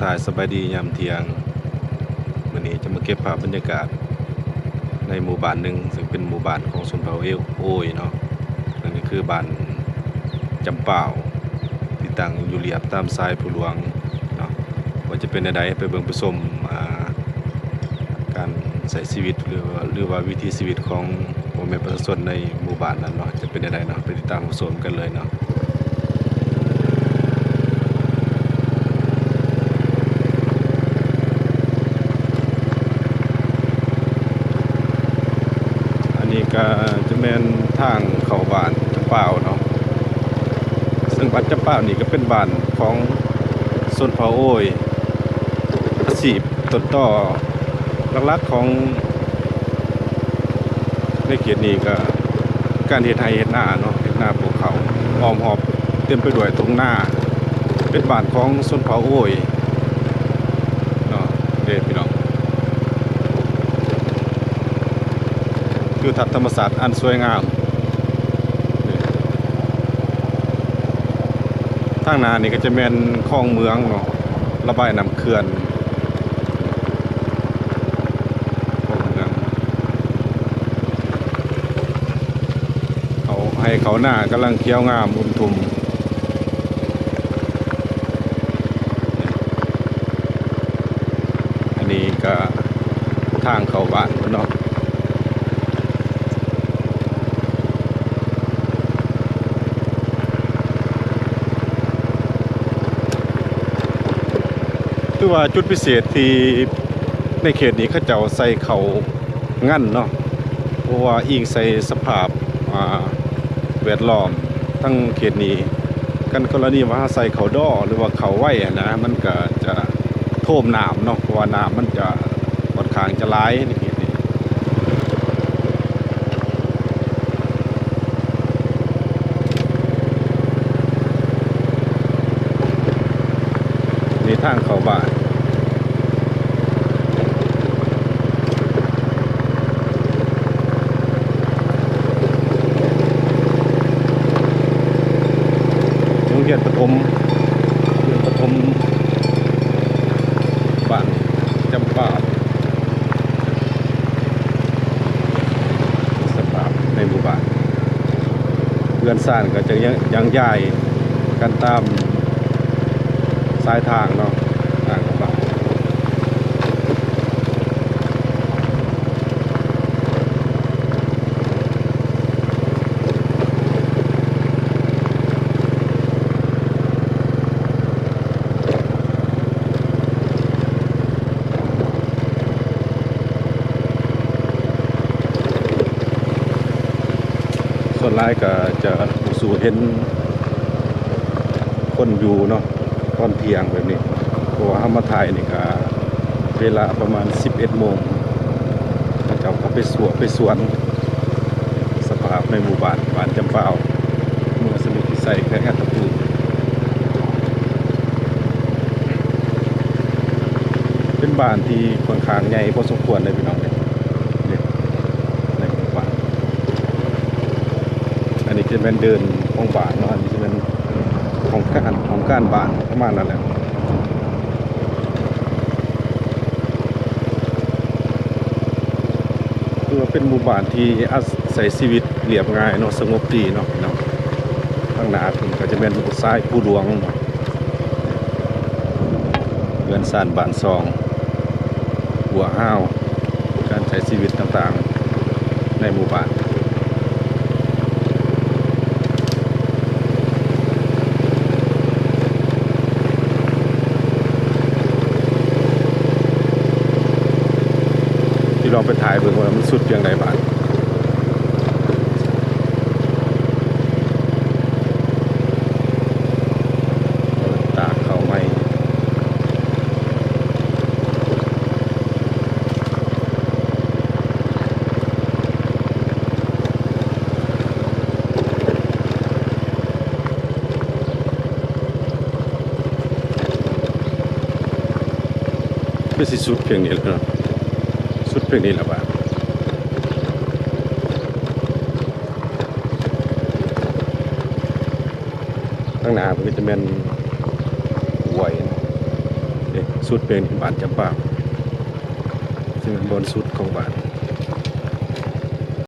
ທ່າຍສະບາຍດີຍາມທ່ຽງ. ມື້ນີ້ຈະມາເກັບພາບບັນຍາກາດໃນໝູ່ບ້ານໜຶ່ງ ເຊິ່ງເປັນໝູ່ບ້ານຂອງຊົນເຜົ່າໂອ້ຍເນາະ. ນັ້ນກໍຄືບ້ານຈຳປາວ ທີ່ຕັ້ງຢູ່ລຽບຕາມຊາຍພູຫຼວງເນາະ. ວ່າຈະເປັນແນວໃດ ໄປເບິ່ງໄປຊົມ ອ່າ ການໃຊ້ຊີວິດ ຫຼືວ່າ ຫຼືວ່າວິຖີຊີວິດຂອງພໍ່ແມ່ປະຊາຊົນໃນໝູ່ບ້ານນັ້ນເນາະ ຈະເປັນແນວໃດເນາະ. ໄປຕິດຕາມຮັບຊົມກັນເລີຍເນາະ. ອັນນີ້ກໍຈະແມ່ນທາງເຂົ້າບ້ານຈຳປາວເນາະ, ເຊິ່ງບ້ານຈຳປາວນີ້ກໍເປັນບ້ານຂອງຊົນເຜົ່າໂອ້ຍ. ອາຊີບຕົ້ນຕໍຫຼັກໆຂອງໃນເຂດນີ້ກໍການເຮັດໄຮ່ເຮັດນາເນາະ, ເຮັດນາປູກເຂົ້າ ອ້ອມຮອບເຕັມໄປດ້ວຍທົ່ງນາ. ເປັນບ້ານຂອງຊົນເຜົ່າໂອ້ຍເນາະ ເດ້ພີ່ນ້ອງ. ທິວທັດທຳມະຊາດອັນສວຍງາມ. ທາງໜ້ານີ້ກໍຈະແມ່ນຄອງເມືອງເນາະ, ລະບາຍນ້ຳເຂື່ອນ ຄອງເມືອງ. ເຂົ້າໄຮ່ເຂົ້ານາກຳລັງຂຽວງາມອຸ່ມທຸ່ມ. ອັນນີ້ກໍທາງເຂົ້າບ້ານເນາະ. ຖືວ່າຈຸດພິເສດທີ່ໃນເຂດນີ້ເຂົາເຈົ້າໃສ່ເຂົ້າງັນເນາະ, ເພາະວ່າອີງໃສ່ສະພາບ ອ່າ ແວດລ້ອມທາງເຂດນີ້. ຄັນກໍລະນີວ່າເຮົາໃສ່ເຂົ້າດໍ ຫຼືວ່າເຂົ້າໄວຫັ້ນນະ ມັນກໍຈະ ຖ້ວມນ້ຳເນາະ, ເພາະວ່ານ້ຳມັນຈະຂ້ອນຂ້າງຈະຫຼາຍໃນເຂດນີ້. ນີ້ທາງເຂົ້າບ້ານ. ໂຮງຮຽນປະຖົມ ໂຮງຮຽນປະຖົມບ້ານຈຳປາວ. ສະພາບໃນໝູ່ບ້ານ ເຮືອນຊານກໍຈະຍັງ ຍັງຍ້າຍກັນຕາມສາຍທາງເນາະ, ທາງເຂົ້າບ້ານ. ສ່ວນຫຼາຍກໍຈະບໍ່ສູ່ເຫັນຄົນຢູ່ເນາະ ຕອນທ່ຽງແບບນີ້, ເພາະວ່າເຮົາມາຖ່າຍນີ້ກໍເວລາປະມານສິບເອັດໂມງ ເຂົາເຈົ້າກໍໄປຊົ່ວໄປສວນ. ສະພາບໃນໝູ່ບ້ານ ບ້ານຈຳປາວ ເມືອງສະເມັດພິໄຊ ແຂວງອັດຕະປື ເປັນບ້ານທີ່ຂ້ອນຂ້າງໃຫຍ່ພໍສົມຄວນເດ້ພີ່ນ້ອງເດ້. ນີ້ ໃນໝູ່ບ້ານ ອັນນີ້ຈະແມ່ນເດີ່ນຂອງບ້ານເນາະ, ອັນນີ້ຈະແມ່ນຫ້ອງການ ຫ້ອງການບ້ານ ປະມານນັ້ນແຫຼະ. ຖືວ່າເປັນໝູ່ບ້ານທີ່ອາໄສຊີວິດລຽບງ່າຍເນາະ, ສະຫງົບດີເນາະພີ່ນ້ອງ. ທາງໜ້າເພິ່ນກໍຈະແມ່ນຊາຍພູຫຼວງເນາະ, ເຮືອນຊານບ້ານຊ່ອງ ຮົ້ວຮາວ ການໃຊ້ຊີວິດຕ່າງໆໃນໝູ່ບ້ານ. ຊິລອງໄປຖ່າຍເບິ່ງວ່າມັນສຸດພຽງໃດບາດ. ຕາກເຂົ້າໃໝ່. ຄືຊິສຸດພຽງນີ້ແຫຼະເນາະ, ສຸດພຽງນີ້ແຫຼະວ່າ. ຂ້າງໜ້າມັນກໍຈະແມ່ນຫ້ວຍເນາະ, ເດ້ ສຸດເປັນບ້ານຈຳປາ ຊຶ່ງເປັນບ່ອນສຸດຂອງບ້ານ.